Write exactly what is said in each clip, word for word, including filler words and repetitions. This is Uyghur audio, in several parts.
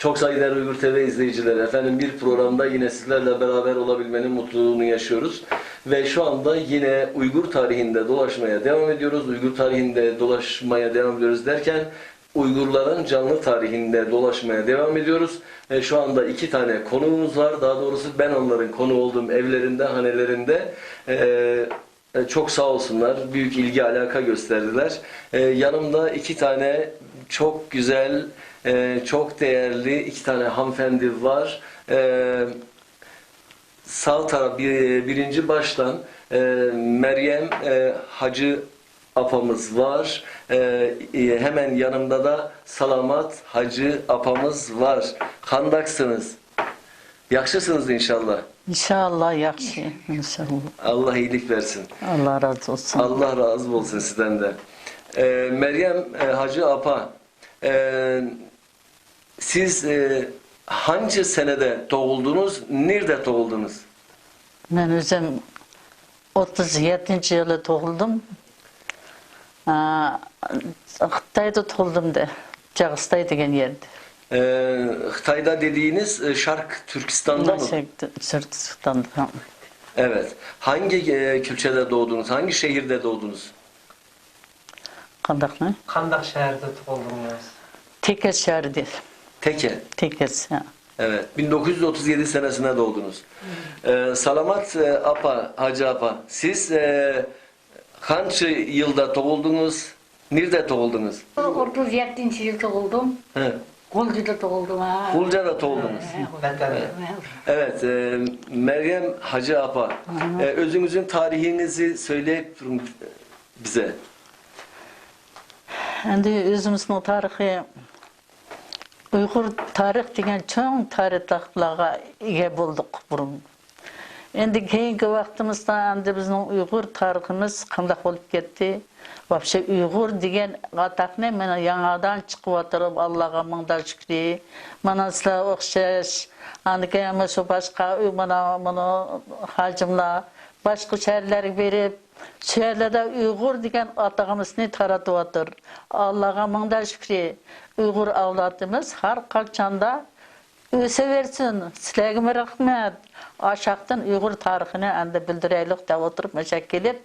Çok saygıdeğer Uygur T V izleyicileri, efendim, bir programda yine sizlerle beraber olabilmenin mutluluğunu yaşıyoruz. Ve şu anda yine Uygur tarihinde dolaşmaya devam ediyoruz. Uygur tarihinde dolaşmaya devam ediyoruz derken Uygurların canlı tarihinde dolaşmaya devam ediyoruz. Ve şu anda iki tane konuğumuz var. Daha doğrusu ben onların konu olduğum evlerinde, hanelerinde, e, e, çok sağ olsunlar, büyük ilgi alaka gösterdiler. E, yanımda iki tane çok güzel, e, çok değerli iki tane hanımefendi var. E, sağ taraf, bir, birinci baştan, e, Meryem, e, Hacı apamız var. E, e, hemen yanımda da Salamat Hacı apamız var. Qandaksınız? Yaxşısınız inşallah. İnşallah yaxşı, inşallah. Allah iyilik versin. Allah razı olsun. Allah razı olsun sizden de. Ee, Meryem, e, Hacı apa, e, siz, e, hangi senede doğuldunuz, nerede doğuldunuz? Men o'zim o'ttiz yettinchi yili tug'ildim. Aa, Xitoyda tug'ildim de, Chag'istay degan yerda. Ee, Xitayda dediğiniz, e, Şark Türkistan'da mı? Şark Tü-, Türkistan'da. Evet. Hangi, e, külçede doğdunuz? Hangi şehirde doğdunuz? Qandaqmi? Qandaq shaharda tug'ildingiz? Teke shahrida. Teke. Tekes, ha. Evet, bin dokuz yüz otuz yedi senesinde doğdunuz. Ee, Salamat, e, apa, Hacı apa, siz, e, hangi yılda doğuldunuz? Nerede doğuldunuz? Otuz yettinchi yil tug'ildim. He. G'uljada tug'ildim, ha. G'uljada doğdunuz. He, G'uljada. Vatanı. Evet, e, Meryem Hacı apa, e, özünüzün tarihinizi söyleyip durun bize. Endi o'zimizning tarixi, Uyg'ur tarix degan cho'ng tarixlarga ega bo'ldik burun. Endi keyingi vaqtimizda endi bizning Uyg'ur tariximiz qandoq bo'lib ketdi? Вообще Uyg'ur degan ataqni mana yangidan chiqib o'tirib, Allohga mingdan shukri. Mana sizlar o'xshash, aniki mana shu boshqa, mana, mana hojimlar boshqa shaharlarga berib, شۇ يەرلەردە ئۇيغۇر دېگەن ئاتىغىمىزنى تاراتىۋاتىدۇ. ئاللاغا مىڭدا شۈكرى، ئۇيغۇر ئەۋلادىمىز ھەر قاچاندا ئۆسۈۋەرسۇن. سىلەرگىمۇ رەھمەت. ئاشاقتىن ئۇيغۇر تارىخىنى ئەمدى بىلدۈرەيلۇق دەپ ئولتۇرۇپ مۇشۇ يەرگە كېلىپ،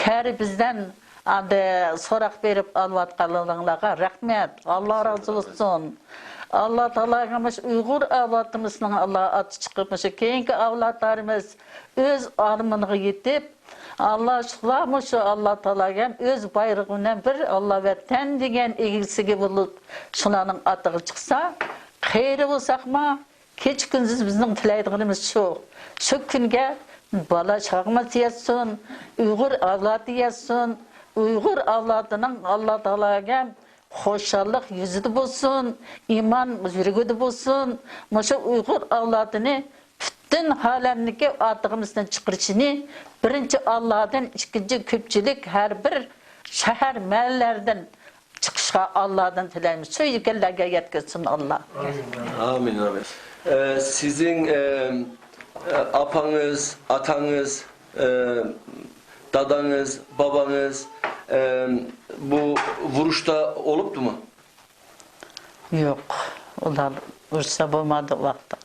كەرى بىزدىن ئەمدى سوراق بېرىپ ئالىۋاتقانلىرىڭلارغا رەھمەت. ئاللا رازى بولسۇن. ئاللا تائالاغا مۇشۇ ئۇيغۇر ئەۋلادىمىزنىڭ ئاللا ئاتى چىقىپ، مۇشۇ كېيىنكى ئەۋلادلىرىمىز ئۆز ئارمىنىغا يېتىپ، ئاللا شۇلارمۇ شۇ ئاللا تائالاغا ھەم ئۆز بايرىقى بىلەن بىر ئاللا ۋەتەن دېگەن ئىگىسىگە بولۇپ، شۇلارنىڭ ئاتىغا چىقسا، قەيەردە بولساقمۇ، كېچە كۈندۈز بىزنىڭ تىلەيدىغىنىمىز شۇ. شۇ كۈنگە بالا چاغىمىز يەتسۇن، ئۇيغۇر ئەۋلادى يەتسۇن، ئۇيغۇر ئەۋلادىنىڭ ئاللا تائالاغا خۇشاللىق يۈزىدە بولسۇن، ئىمان يۈرىكىدە بولسۇن. مۇشۇ ئۇيغۇر ئەۋلادىنى پۈتۈن ئالەمدىكى ئاتىغىمىزنى چىقىرىشىنى بىرىنچى ئاللادىن، ئىككىنچى كۆپچىلىك ھەر بىر شەھەر، مەھەللىلەردىن چىقىشقا ئاللادىن تىلەيمىز. شۇ يەرلەرگە يەتكۈزسۇن ئاللا. Amin, amin. Ee, sizin, e, e, apanız, atanız, e, dadanız, babanız, e, bu vuruşta oluptu mu? يوق، ئۇلار ئۇرۇشتا بولمىدى ئۇ ۋاقىتتا.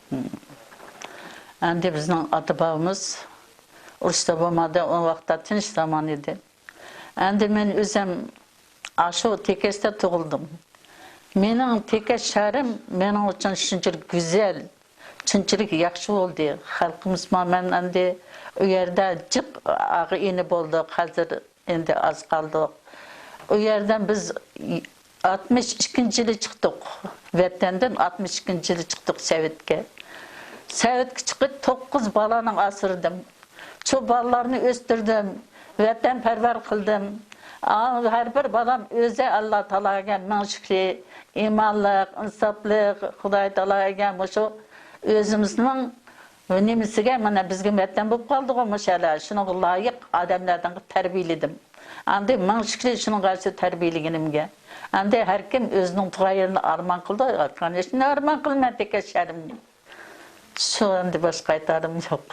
ئەمدى بىزنىڭ ئاتا-بابىمىز ئۇرۇشتا بولمىدى، ئۇ ۋاقىتتا تىنچ زامان ئىدى. ئەمدى مەن ئۆزۈم ئاشۇ تېكەستە تۇغۇلدۇم. مېنىڭ تېكەس شەھىرىم مېنىڭ ئۈچۈن شۇنچىلىك گۈزەل، شۇنچىلىك ياخشى بولدى. خەلقىمىزمۇ مەن ئەمدى ئۇ يەردە جىق ئاغا-ئىنى بولدۇق، ھازىر ئەمدى ئاز قالدۇق. ئۇ يەردىن بىز ئاتمىش ئىككىنچى يىلى چىقتۇق. ۋەتەندىن ئاتمىش ئىككىنچى يىلى چىقتۇق سوۋېتكە. سوۋېتكە چىقىپ توققۇز بالىنى ئاسرىدىم. شۇ بالىلارنى ئۆستۈردۈم، ۋەتەنپەرۋەر قىلدىم. ئا، ھەر بىر بالام ئۆزى ئاللا تائالاغا مىڭ شۈكرى، ئىمانلىق، ئىنساپلىق، خۇداي تائالاغا مۇشۇ ئۆزىمىزنىڭ نېمىسىگە، مانا بىزگە ۋەتەن بولۇپ قالدىغۇ مۇشۇ يەرلەر، شۇنىڭغا لايىق ئادەملەردىن تەربىيەلىدىم. ئاندىن مىڭ شۈكرى شۇنىڭغا شۇ تەربىيەلىگىنىمگە. ئاندىن ھەر كىم ئۆزىنىڭ تۇغان يېرىنى ئارمان قىلىدۇ، قېنى شۇنى ئارمان قىلىمەن تېكەس شەھىرىمنى. شۇ ئەمدى باشقا ئېيتارىم يوق.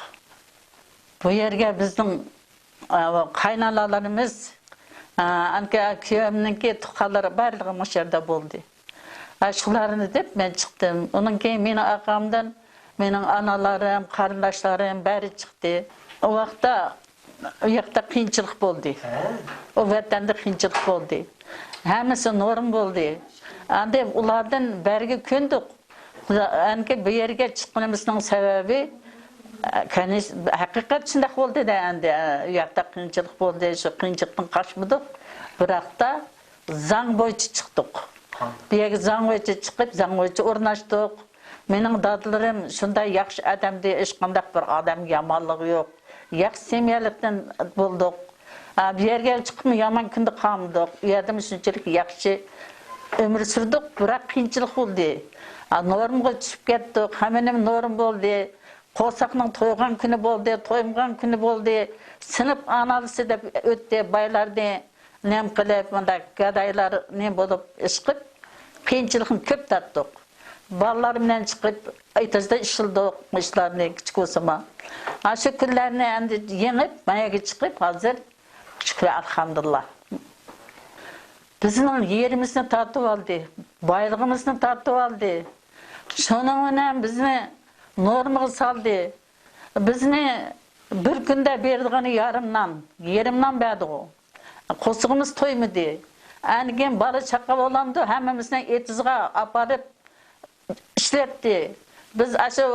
بۇ يەرگە بىزنىڭ، ئا، قاينانىلىرىمىز، ئا، ئانىكى كۈيەمنىڭكى تۇغقانلىرى بارلىقى مۇشۇ يەردە بولدى. ھە، شۇلارنى دەپ مەن چىقتىم. ئۇنىڭ كېيىن مېنىڭ ئاكامدىن مېنىڭ ئانىلىرىم، قېرىنداشلىرىم بەرى چىقتى. ئۇ ۋاقىتتا ئۇ ياقتا قىيىنچىلىق بولدى. ئۇ ۋەتەندە قىيىنچىلىق بولدى. ھەممىسى نورمال بولدى. ئەمدى ئۇلاردىن بەرگە كۆندۇق. ئەنكى بۇ يەرگە چىققىنىمىزنىڭ سەۋەبى، كەنىش-، ھەقىقەت شۇنداق بولدى-دە، ئەمدى، ئۇ ياقتا قىيىنچىلىق بولدى، شۇ قىيىنچىلىقتىن قاچمىدۇق. بىراقتا زاڭ بويىچە چىقتۇق. بۇ يەرگە زاڭ بويىچە چىقىپ، زاڭ بويىچە ئورناشتۇق. مېنىڭ دادىلىرىم شۇنداق ياخشى ئادەمدى، ھېچقانداق بىر ئادەمگە يامانلىقى يوق. ياخشى سەمىيەلىكتىن بولدۇق. ھە، بۇ يەرگە چىقىپمۇ يامان كۈندە قالمىدۇق. ئۇ يەردىمۇ شۇنچىلىك ياخشى ئۆمۈر سۈردۇق، بىراق قىيىنچىلىق بولدى. ھە، نورمىغا چۈشۈپ كەتتۇق، ھەممە نېمە نورم بولدى. قورساقنىڭ تويغان كۈنى بولدى، تويمىغان كۈنى بولدى. سىنىپ ئانالىزى دەپ ئۆتتى، بايلارنى نېمە قىلىپ، مۇنداق گادايلار نېمە بولۇپ ئىشقىپ، قىيىنچىلىقنى كۆپ تارتتۇق. بالىلار بىلەن چىقىپ، ئېتىزدا ئىشلىدۇق، ئىشلارنى كىچىك بولسىمۇ. ھە، شۇ كۈنلەرنى ئەمدى يېڭىپ، ماياگە چىقىپ، ھازىر شۈكرى، ئەلھەمدۇلىللا. بىزنىڭ يېرىمىزنى تارتىۋالدى، بايلىقىمىزنى تارتىۋالدى. شۇنىڭ بىلەن بىزنى نورمىغا سالدى. بىزنى بىر كۈندە بېرىدىغىنى يارىم نان، يېرىم نان بەردىغۇ. قورسىقىمىز تويمىدى. ئاندىن كېيىن بالا چاقا بولامدۇ، ھەممىمىزنى ئېتىزغا ئاپىرىپ ئىشلەتتى. بىز ئاشۇ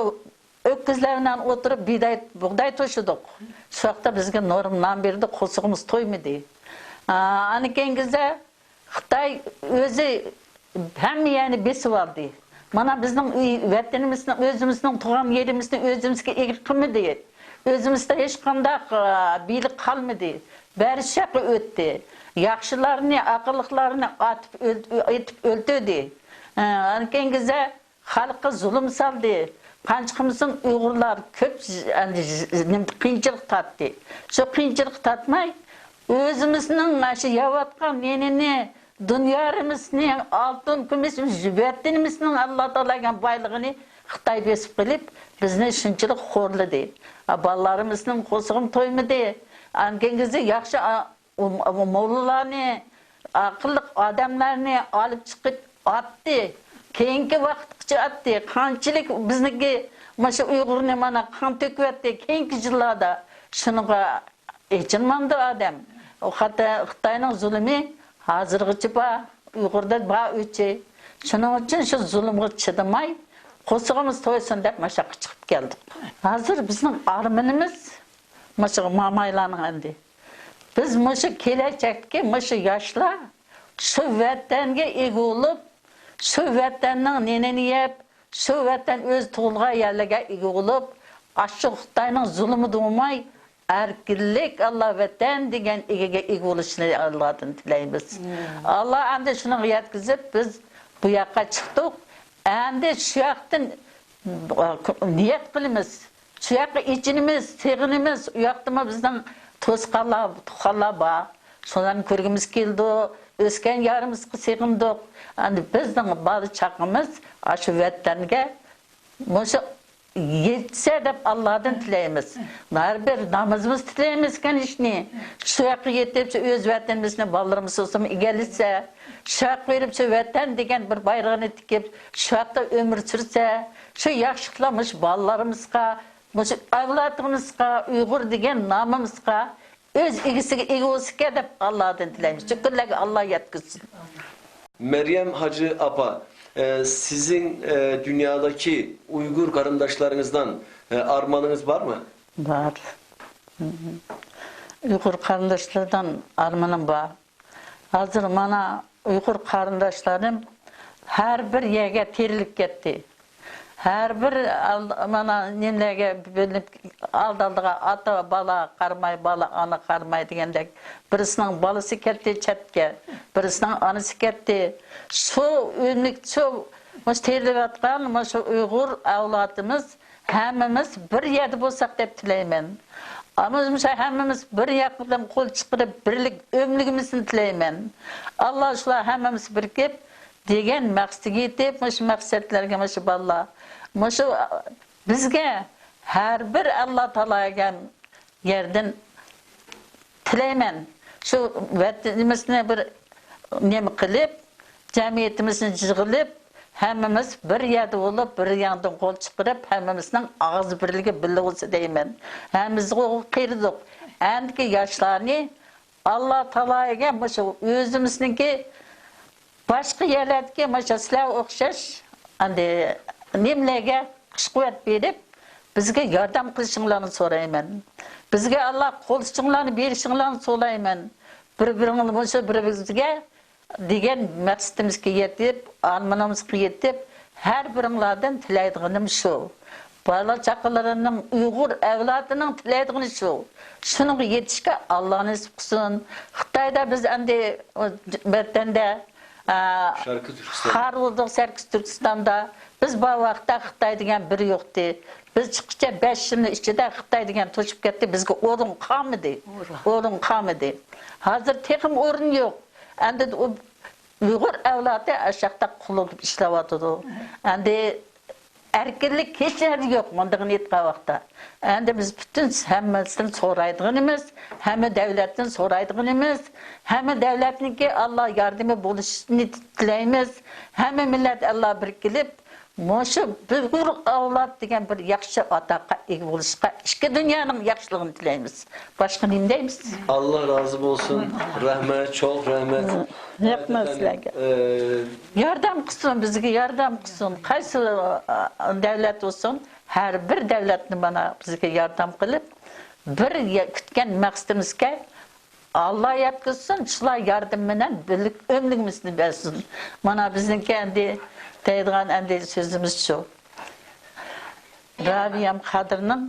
ئۆكۈزلەر بىلەن ئولتۇرۇپ بىداي، بۇغداي توشۇدۇق. شۇ ۋاقىتتا بىزگە نورمال نان بېرىدۇ، قورسىقىمىز تويمىدى. ئا، ئاندىن كېيىنكى خىتاي ئۆزى ھەممە يەرنى بېسىۋالدى. مانا بىزنىڭ ئۆي، ۋەتىنىمىزنىڭ، ئۆزىمىزنىڭ تۇغان يېرىمىزنى ئۆزىمىزگە ئىگە قىلمىدى. ئۆزىمىزدە ھېچقانداق، ئا، بىيلىك قالمىدى. بەرى شۇ ياققا ئۆتتى. ياخشىلارنى، ئاقىللىقلارنى ئاتىپ ئۆل-، ئېتىپ ئۆلتۈردى. ئا، ئاندىن كېيىنكى خەلققە زۇلۇم سالدى. قانچە قىلمىسۇن ئۇيغۇرلار كۆپ ز-، ئەندى ز-، نېمە، قىيىنچىلىق تارتتى. شۇ قىيىنچىلىق تارتماي، ئۆزىمىزنىڭ مانا شۇ يەۋاتقان نېنىنى، دۇنيارىمىزنى، ئالتۇن، كۈمۈش، ۋەتىنىمىزنىڭ ئاللا تائالا بەرگەن بايلىقىنى خىتاي بېسىپ قېلىپ، بىزنى شۇنچىلىك خورلىدى. ئا، بالىلىرىمىزنىڭ قورسىقىمۇ تويمىدى. ئاندىن كېيىنكى ياخشى، ئا، ئۇ، ئۇ موللىلارنى، ئاقىللىق ئادەملەرنى ئالىپ چىقىپ ئاتتى. كېيىنكى ۋاقىتقىچە ئاتتى. قانچىلىك بىزنىڭكى مانا شۇ ئۇيغۇرنى مانا قان تۆكۈۋەتتى. كېيىنكى يىللاردا شۇنىڭغا ئېچىنمامدۇ ئادەم؟ ئۇ خىتا-، خىتاينىڭ زۇلۇمى ھازىرغىچە بار. ئۇيغۇردا بار ئۆچى. شۇنىڭ ئۈچۈن شۇ زۇلۇمغا چىدىماي، قورسىقىمىز تويسۇن دەپ ماشاققا چىقىپ كەلدۇق. ھازىر بىزنىڭ ئارمىنىمىز مۇشۇ مامايلارنىڭ ئەمدى. بىز مۇشۇ كېلەچەكتىكى مۇشۇ ياشلار شۇ ۋەتەنگە ئىگە بولۇپ، شۇ ۋەتەننىڭ نېنىنى يەپ، شۇ ۋەتەن ئۆزى تۇغۇلغان يەرلەرگە ئىگە بولۇپ، ئاشۇ خىتاينىڭ زۇلۇمىدا بولماي، ئەركىنلىك، ئاللا ۋەتەن دېگەن ئىگىگە ئىگە بولۇشىنى ئاللادىن تىلەيمىز. ئاللا ئەمدى شۇنىڭغا يەتكۈزۈپ، بىز بۇ ياققا چىقتۇق. ئەمدى شۇ ياقتىن نىيەت قىلىمىز. شۇ ياققا ئېچىنىمىز، سېغىنىمىز. ئۇ ياقتىمۇ بىزنىڭ توسقانلار، تۇغقانلار بار. شۇلارنى كۆرگۈمىز كېلىدۇ. ئۆسكەن يارىمىزغا سېغىندۇق. ئەمدى بىزنىڭ بالا چاقىمىز ئاشۇ ۋەتەنگە مۇشۇ يەتسە دەپ ئاللادىن تىلەيمىز. ھەر بىر نامىزىمىز تىلەيمىز كەنىشنى. شۇ ياققا يېتىپ، شۇ ئۆز ۋەتىنىمىزنى بالىلىرىمىز بولسىمۇ ئىگىلىسە، شۇ ياققا بېرىپ، شۇ ۋەتەن دېگەن بىر بايرىغىنى تىكىپ، شۇ ياقتا ئۆمۈر سۈرسە، شۇ ياخشىلىقلار مۇشۇ بالىلىرىمىزغا، مۇشۇ ئەۋلادىمىزغا، ئۇيغۇر دېگەن نامىمىزغا ئۆز ئىگىسىگە ئىگە بولسىكەن دەپ ئاللادىن تىلەيمىز. شۇ كۈنلەرگە ئاللا يەتكۈزسۇن. مەريەم ھاجى ئاپا، ئە، سىزنىڭ، ئە، دۇنيادىكى ئۇيغۇر قېرىنداشلىرىڭىزدىن، ئە، ئارمىنىڭىز بارمۇ؟ بار. ئۇيغۇر قېرىنداشلىرىدىن ئارمىنىم بار. ھازىر مانا ئۇيغۇر قېرىنداشلىرىم ھەر بىر يەرگە تېرىلىپ كەتتى. ھەر بىر ئال-، مانا نېمىلەرگە بۆلۈنۈپ، ئالدى-ئالدىغا ئاتا-بالا قارىماي، بالا-ئانا قارىماي دېگەندەك، بىرسىنىڭ بالىسى كەتتى چەتكە، بىرسىنىڭ ئانىسى كەتتى. شۇ ئۆملۈك، شۇ، مۇشۇ تېرىلىۋاتقان مۇشۇ ئۇيغۇر ئەۋلادىمىز ھەممىمىز بىر يەردە بولساق دەپ تىلەيمەن. ئەمما مۇشۇ ھەممىمىز بىر ياق بىلەن قول چىقىرىپ، بىرلىك ئۆملۈكىمىزنى تىلەيمەن. ئاللا شۇلار ھەممىمىز بىرىكىپ، دېگەن مەقسىتىگە يېتىپ، مۇشۇ مەقسەتلەرگە مۇشۇ بالىلار، مۇشۇ بىزگە ھەر بىر ئاللا تائالاغا يەردىن تىلەيمەن. شۇ ۋەتىنىمىزنى بىر نېمە قىلىپ، جەمئىيىتىمىزنى جىغىلىپ، ھەممىمىز بىر يەردە بولۇپ، بىر ياندىن قول چىقىرىپ، ھەممىمىزنىڭ ئاغزى بىرلىكى بىللە بولسا دەيمەن. ھەممىمىز قېرىدۇق. ئەندىكى ياشلارنى ئاللا تائالاغا مۇشۇ ئۆزىمىزنىڭكى باشقا يەرلەردىكى مۇشۇ سىلەرگە ئوخشاش ئەندى نېمىلەرگە كۈچ-قۇۋۋەت بېرىپ، بىزگە ياردەم قىلىشىڭلارنى سورايمەن. بىزگە ئاللا قول ئۇچۇڭلارنى بېرىشىڭلارنى سورايمەن. بىر-بىرىڭلار مۇشۇ بىر-بىرىمىزگە دېگەن مەقسىتىمىزگە يېتىپ، ئارمىنىمىزغا يېتىپ، ھەر بىرىڭلاردىن تىلەيدىغىنىم شۇ. بالا-چاقىلىرىنىڭ، ئۇيغۇر ئەۋلادىنىڭ تىلەيدىغىنى شۇ. شۇنىڭغا يېتىشكە ئاللا نېسىپ قىلسۇن. خىتايدا بىز ئەمدى، ۋەتەندە، ئا، شەرقىي تۈركىستان. خار بولدۇق، شەرقىي تۈركىستاندا. بىز بار ۋاقىتتا خىتاي دېگەن بىرى يوقتى. بىز چىققىچە بەش يىلنىڭ ئىچىدە خىتاي دېگەن توشۇپ كەتتى. بىزگە ئورۇن قالمىدى. ئورۇن. ئورۇن قالمىدى. ھازىر تېخىمۇ ئورۇن يوق. ئەمدى ئۇ ئۇيغۇر ئەۋلادى ئاشاقتا قۇل بولۇپ ئىشلەۋاتىدۇ. ئەمدى ئەركىنلىك ھېچ يەردە يوق، مۇندىغىنى ئېيتقان ۋاقىتتا. ئەمدى بىز پۈتۈن ھەممىسىدىن سورايدىغىنىمىز، ھەممە دەۋلەتتىن سورايدىغىنىمىز، ھەممە دەۋلەتنىڭكى ئاللا ياردىمى بولۇشىنى تىلەيمىز. ھەممە مىللەت ئاللا بىرىكىلىپ، مۇشۇ ئۇيغۇر ئەۋلاد دېگەن بىر ياخشى ئاتاققا ئىگە بولۇشقا، ئىككى دۇنيانىڭ ياخشىلىقىنى تىلەيمىز. باشقا نېمە دەيمىز؟ ئاللا رازى بولسۇن. رەھمەت، چوڭ رەھمەت. رەھمەت سىلەرگە. ئە، ياردەم قىلسۇن، بىزگە ياردەم قىلسۇن. قايسى، ئە، دەۋلەت بولسۇن، ھەر بىر دەۋلەتنى مانا بىزگە ياردەم قىلىپ، بىر يە-، كۈتكەن مەقسىتىمىزگە ئاللا يەتكۈزسۇن، شۇلار ياردىمى بىلەن بىرلىك ئۆملۈكىمىزنى بەرسۇن. مانا بىزنىڭكى ئەمدى دەيدىغان ئەمدى سۆزىمىز شۇ. رابىيەم قادىرنىڭ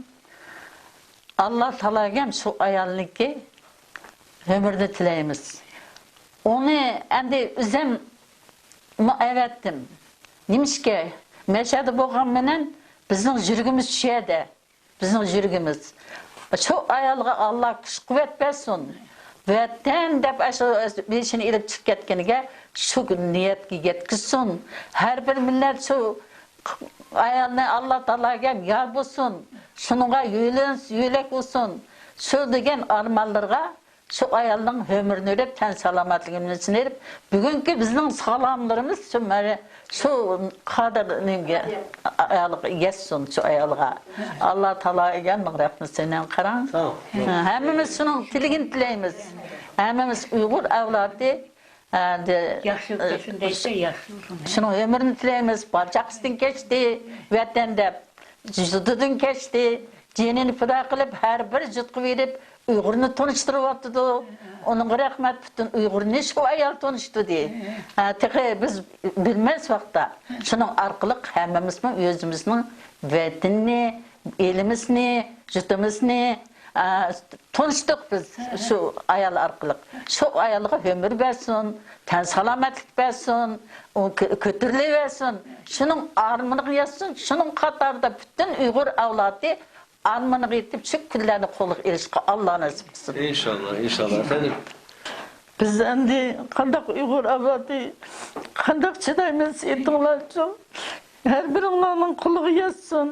ئاللا تائالاگەم شۇ ئايالنىڭكى ئۆمرىنى تىلەيمىز. ئۇنى ئەمدى ئۆزۈم ئەۋەتتىم. نېمىشقا؟ مەشەدە بولغان بىلەن بىزنىڭ يۈرىكىمىز شۇ يەردە. بىزنىڭ يۈرىكىمىز. شۇ ئايالغا ئاللا كۈچ-قۇۋۋەت بەرسۇن. ۋەتەن دەپ ئاشۇ بېشىنى ئېلىپ چىقىپ كەتكىنىگە شۇ نىيەتكە يەتكۈزسۇن. ھەر بىر مىللەت شۇ ئايالنى ئاللا تائالاگەم يار بولسۇن. شۇنىڭغا يۆلەنسە يۆلەك بولسۇن. شۇ دېگەن ئارمانلىرىغا شۇ ئايالنىڭ ئۆمرىنى بېرىپ، تەن سالامەتلىكىنى بېرىپ، بۈگۈنكى بىزنىڭ سالاملىرىمىز شۇ مەرە-، شۇ قادىر نېمىگە، ئايالغا يەتسۇن، شۇ ئايالغا. ئاللا تائالا ئىگەمنىڭ رەھمىتىنى قاراڭ. ساغ ئول. ھە، ھەممىمىز شۇنىڭ تىلىگىنى تىلەيمىز. ھەممىمىز ئۇيغۇر ئەۋلادى، ئە، دە-، ياخشى ئە، بولسۇن دەيسە، ياخشى بولسۇن. شۇنىڭ ئۆمرىنى تىلەيمىز. بالا-چاقىسىدىن كەچتى، ۋەتەن دەپ، يۇرتىدىن كەچتى. جېنىنى پىدا قىلىپ، ھەر بىر يۇرتقا بېرىپ، ئۇيغۇرنى تونۇشتۇرۇۋاتىدۇ. ئۇنىڭغا رەھمەت، پۈتۈن ئۇيغۇرنى شۇ ئايال تونۇشتۇردى. ھە، تېخى بىز بىلمەس ۋاقىتتا. شۇنىڭ ئارقىلىق ھەممىمىزمۇ ئۆزىمىزنىڭ ۋەتىنىنى، ئېلىمىزنى، يۇرتىمىزنى، ئە، تونۇشتۇق بىز شۇ ئايال ئارقىلىق. شۇ ئايالغا ئۆمۈر بەرسۇن، تەن سالامەتلىك بەرسۇن، ئۇ كۆ-، كۆتۈرۈلۈۋەرسۇن. شۇنىڭ ئارمىنىغا يەتسۇن، شۇنىڭ قاتارىدا پۈتۈن ئۇيغۇر ئەۋلادى ئارمىنىغا يېتىپ، شۇ كۈنلەرنى قولغا ئېلىشقا ئاللا نېسىپ قىلسۇن. ئىنشاللا، ئىنشاللا، ئەپەندىم. بىز ئەمدى قانداق ئۇيغۇر ئەۋلادى، قانداق چىدايمىز، ئېيتىڭلارچۇ. ھەر بىرىڭلارنىڭ قولىغا يەتسۇن.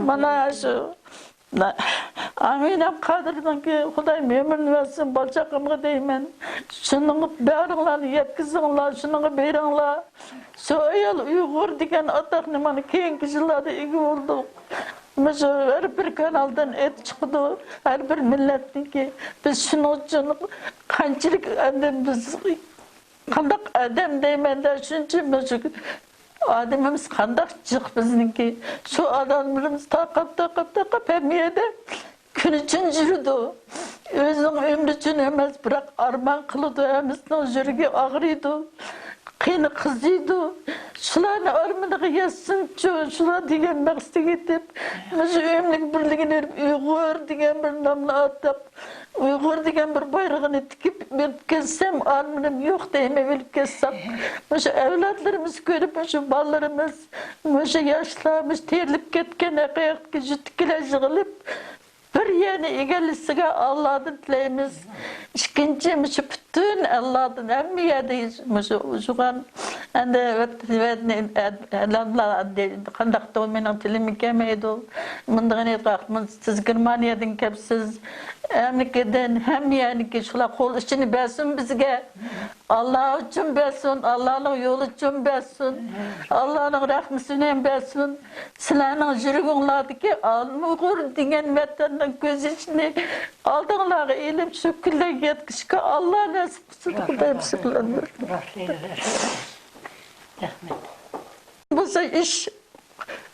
مانا شۇ ئامىنەم قادىرنىڭكى خۇدايىم ئۆمرىنى بەرسۇن، بالا-چاقامغا دەيمەن. شۇنىڭغا بارىڭلارنى يەتكۈزۈڭلار، شۇنىڭغا بېرىڭلار. شۇ ئايال ئۇيغۇر دېگەن ئاتاقنى مانا كېيىنكى يىللاردا ئىگە بولدۇق. مۇشۇ ھەر بىر كانالدىن ئېيتىپ چىقىدۇ، ھەر بىر مىللەتنىڭكى. بىز شۇنىڭ ئۈچۈن قانچىلىك ئادەم بىز، قانداق ئادەم دەيمەن-دە، شۇنچە مۇشۇ ئادىمىمىز قانداق جىق بىزنىڭكى. شۇ ئادەملىرىمىز تاقاپ، تاقاپ، تاقاپ ھەممە يەردە كۈن ئۈچۈن يۈرىدۇ. ئۆزىنىڭ ئۆمرى ئۈچۈن ئەمەس، بىراق ئارمان قىلىدۇ، ھەممىسىنىڭ يۈرىكى ئاغرىيدۇ، قېنى قىزىيدۇ. شۇلارنى ئارمىنىغا يەتسۇنچۇ، شۇلار دېگەن مەقسىتىگە يېتىپ، مۇشۇ ئۆملۈك بىرلىكىنى بېرىپ، ئۇيغۇر دېگەن بىر نامنى ئاتاپ، ئۇيغۇر دېگەن بىر بايرىغىنى تىكىپ ئۆلۈپ كەتسەم، ئارمىنىم يوق دەيمەن، ئۆلۈپ كەتسەم. مۇشۇ ئەۋلادلىرىمىز كۆرۈپ، مۇشۇ بالىلىرىمىز، مۇشۇ ياشلار، مۇشۇ تېرىلىپ كەتكەن ھەقىقەتكى يىگىتكىلەر يىغىلىپ، بىر يەرنى ئىگىلىشىگە ئاللادىن تىلەيمىز. ئىككىنچى، مۇشۇ پۈتۈن ئەللادىن ھەممە يەردە مۇشۇ ئۇجۇغان ئەمدى ۋەت-، ۋەتنى، ئە-، ئەلەملەر ئەمدى قانداقتۇ، مېنىڭ تىلىممۇ كەلمەيدۇ. مۇندىغىنى ئېيتقاق، سىز گېرمانىيەدىن كەپسىز. ئەمرىكىدىن، ھەممە يەرنىڭكى شۇلار قول ئۇچىنى بەرسۇن بىزگە. ئاللا ئۈچۈن بەرسۇن، ئاللانىڭ يولى ئۈچۈن بەرسۇن. ئاللانىڭ رەھمىتى بىلەن بەرسۇن. سىلەرنىڭ يۈرىكىڭلاردىكى ئۇيغۇر دېگەن ۋەتەننىڭ كۆز يېشىنى ئالدىڭلارغا ئېلىپ، شۇ كۈنلەرگە يەتكۈزۈشكە ئاللا نەسىپ قىلسۇن، خۇدايىم سىلەرنى. رەھمەت. بولسا ئىش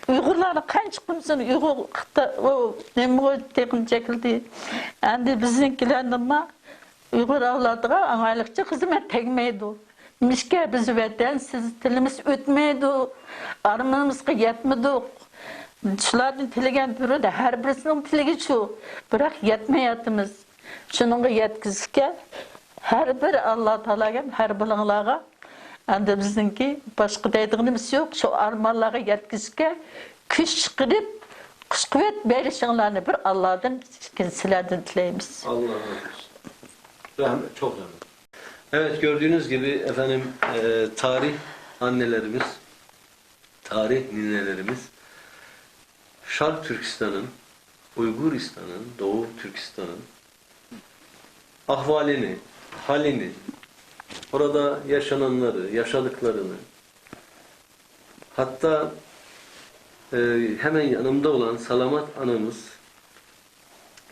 ئۇيغۇرلارنى قانچە قىلمىسۇن، ئۇيغۇر خىتا-، ئۇ نېمىغۇ تېخىمۇ چېكىلدى. ئەمدى بىزنىڭكىلەرنىمۇ ئۇيغۇر ئەۋلادىغا ئاڭايلىقچە خىزمەت تەگمەيدۇ. نېمىشقا بىز ۋەتەنسىز، تىلىمىز ئۆتمەيدۇ، ئارمىيىمىزغا يەتمىدۇق. شۇلاردىن تىلىگەن تۈرىدە ھەر بىرسىنىڭ تىلىگى شۇ، بىراق يەتمەيۋاتىمىز. شۇنىڭغا يەتكۈزۈشكە ھەر بىر ئاللا تائالاغا ھەم ھەر بىرىڭلارغا، ئەمدى بىزنىڭكى باشقا دەيدىغىنىمىز يوق، شۇ ئارمانلارغا يەتكۈزۈشكە كۈچ چىقىرىپ، كۈچ-قۇۋۋەت بېرىشىڭلارنى بىر ئاللادىن، سىلەردىن تىلەيمىز. ئاللا رازى بولسۇن. رەھمەت، چوڭ رەھمەت. Evet, gördüğünüz gibi efendim, e, tarih annelerimiz, tarih ninelerimiz Şark Türkistan'ın, Uyguristan'ın, Doğu Türkistan'ın ahvalini, halini, orada yaşananları, yaşadıklarını, hatta, e, hemen yanımda olan Salamat anamız,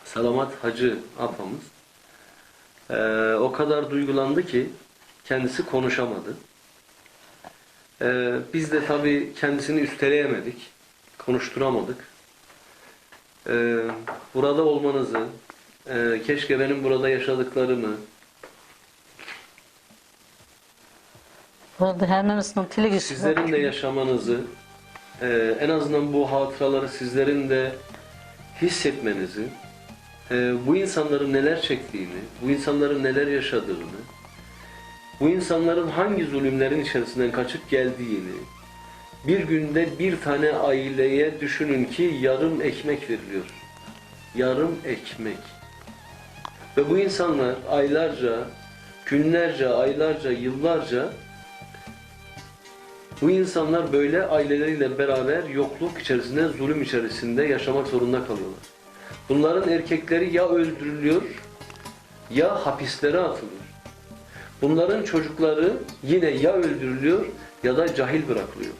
Salamat Hacı apamız, e, o kadar duygulandı ki kendisi konuşamadı. E, biz de tabii kendisini üsteleyemedik, konuşturamadık. E, burada olmanızı, e, keşke benim burada yaşadıklarımı, Oldu, ھەممىمىزنىڭ تىلىگى شۇ. Sizlerin de yaşamanızı, e, en azından bu hatıraları sizlerin de hissetmenizi, e, bu insanların neler çektiğini, bu insanların neler yaşadığını, bu insanların hangi zulümlerin içerisinden kaçıp geldiğini, bir günde bir tane aileye düşünün ki yarım ekmek veriliyor. Yarım ekmek. Ve bu insanlar aylarca, günlerce, aylarca, yıllarca bu insanlar böyle aileleriyle beraber yokluk içerisinde, zulüm içerisinde yaşamak zorunda kalıyorlar. Bunların erkekleri ya öldürülüyor, ya hapislere atılıyor. Bunların çocukları yine ya öldürülüyor ya da cahil bırakılıyor.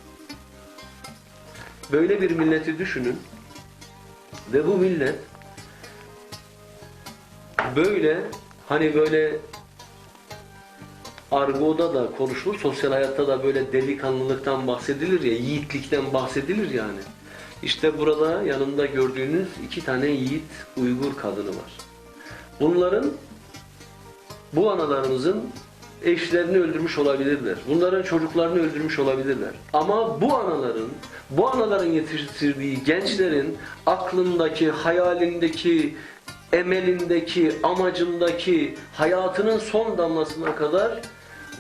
Böyle bir milleti düşünün. Ve bu millet böyle, hani böyle argoda da konuşulur, sosyal hayatta da böyle delikanlılıktan bahsedilir ya, yiğitlikten bahsedilir yani. İşte burada yanımda gördüğünüz iki tane yiğit Uygur kadını var. Bunların, bu analarımızın eşlerini öldürmüş olabilirler. Bunların çocuklarını öldürmüş olabilirler. Ama bu anaların, bu anaların yetiştirdiği gençlerin aklındaki, hayalindeki, emelindeki, amacındaki, hayatının son damlasına kadar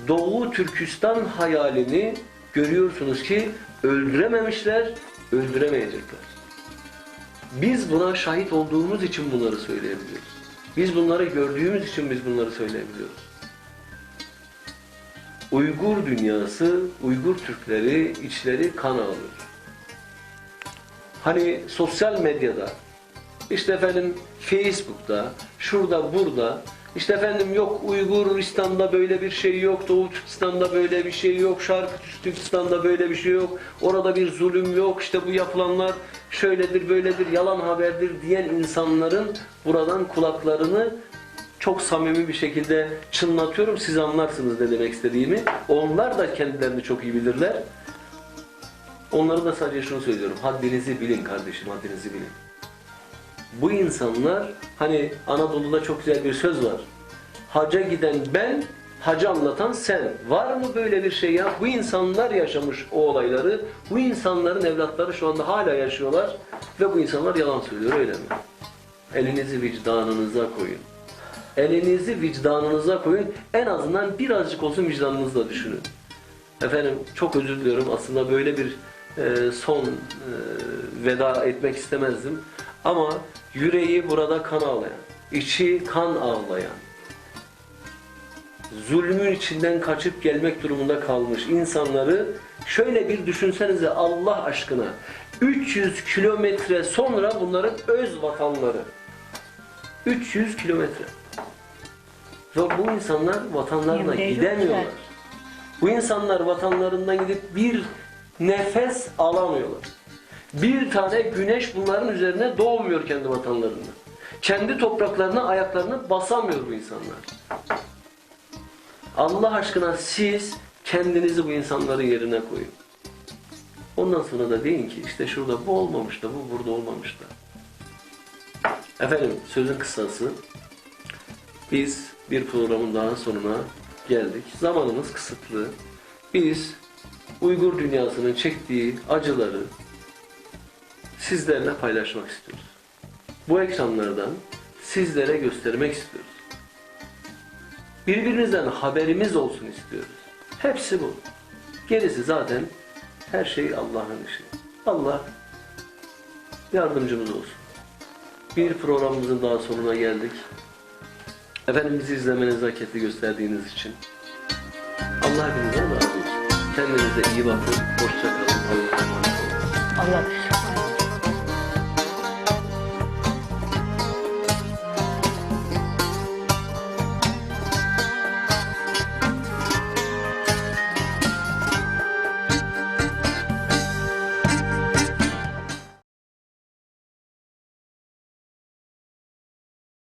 Doğu Türkistan hayalini görüyorsunuz ki öldürememişler, öldüremeyecekler. Biz buna şahit olduğumuz için bunları söyleyebiliyoruz. Biz bunları gördüğümüz için biz bunları söyleyebiliyoruz. Uygur dünyası, Uygur Türkleri içleri kan ağlıyor. Hani sosyal medyada, işte efendim Facebook'ta, şurada burada, işte efendim yok Uyguristan'da böyle bir şey yok, Doğu Türkistan'da böyle bir şey yok, Şarkı Türkistan'da böyle bir şey yok, orada bir zulüm yok, işte bu yapılanlar şöyledir, böyledir, yalan haberdir diyen insanların buradan kulaklarını çok samimi bir şekilde çınlatıyorum. Siz anlarsınız ne demek istediğimi. Onlar da kendilerini çok iyi bilirler. Onlara da sadece şunu söylüyorum. Haddinizi bilin kardeşim, haddinizi bilin. Bu insanlar, hani Anadolu'da çok güzel bir söz var. Haca giden ben, hacı anlatan sen. Var mı böyle bir şey ya? Bu insanlar yaşamış o olayları. Bu insanların evlatları şu anda hala yaşıyorlar. Ve bu insanlar yalan söylüyor, öyle mi? Elinizi vicdanınıza koyun. Elinizi vicdanınıza koyun. En azından birazcık olsun vicdanınızla düşünün. Efendim, çok özür diliyorum. Aslında böyle bir, e, son, e, veda etmek istemezdim. Ama yüreği burada kan ağlayan, içi kan ağlayan, zulmün içinden kaçıp gelmek durumunda kalmış insanları şöyle bir düşünsenize Allah aşkına. Üç yüz kilometre sonra bunların öz vatanları. Üç yüz kilometre. Ve bu insanlar vatanlarına gidemiyorlar. Bu insanlar vatanlarından gidip bir nefes alamıyorlar. Bir tane güneş bunların üzerine doğmuyor kendi vatanlarında. Kendi topraklarına ayaklarını basamıyor bu insanlar. Allah aşkına siz kendinizi bu insanların yerine koyun. Ondan sonra da deyin ki işte şurada bu olmamış da, bu burada olmamış da. Efendim, sözün kısası, biz bir programın daha sonuna geldik. Zamanımız kısıtlı. Biz Uygur dünyasının çektiği acıları sizlerle paylaşmak istiyoruz. Bu ekranlardan sizlere göstermek istiyoruz. Birbirinizden haberimiz olsun istiyoruz. Hepsi bu. Gerisi zaten her şey Allah'ın işi. Allah yardımcımız olsun. Bir programımızın daha sonuna geldik. Efendim, bizi izlemenize, keyif gösterdiğiniz için Allah hepinizden razı olsun. Kendinize iyi bakın. Hoşça kalın. Allah'a emanet olun. Allah.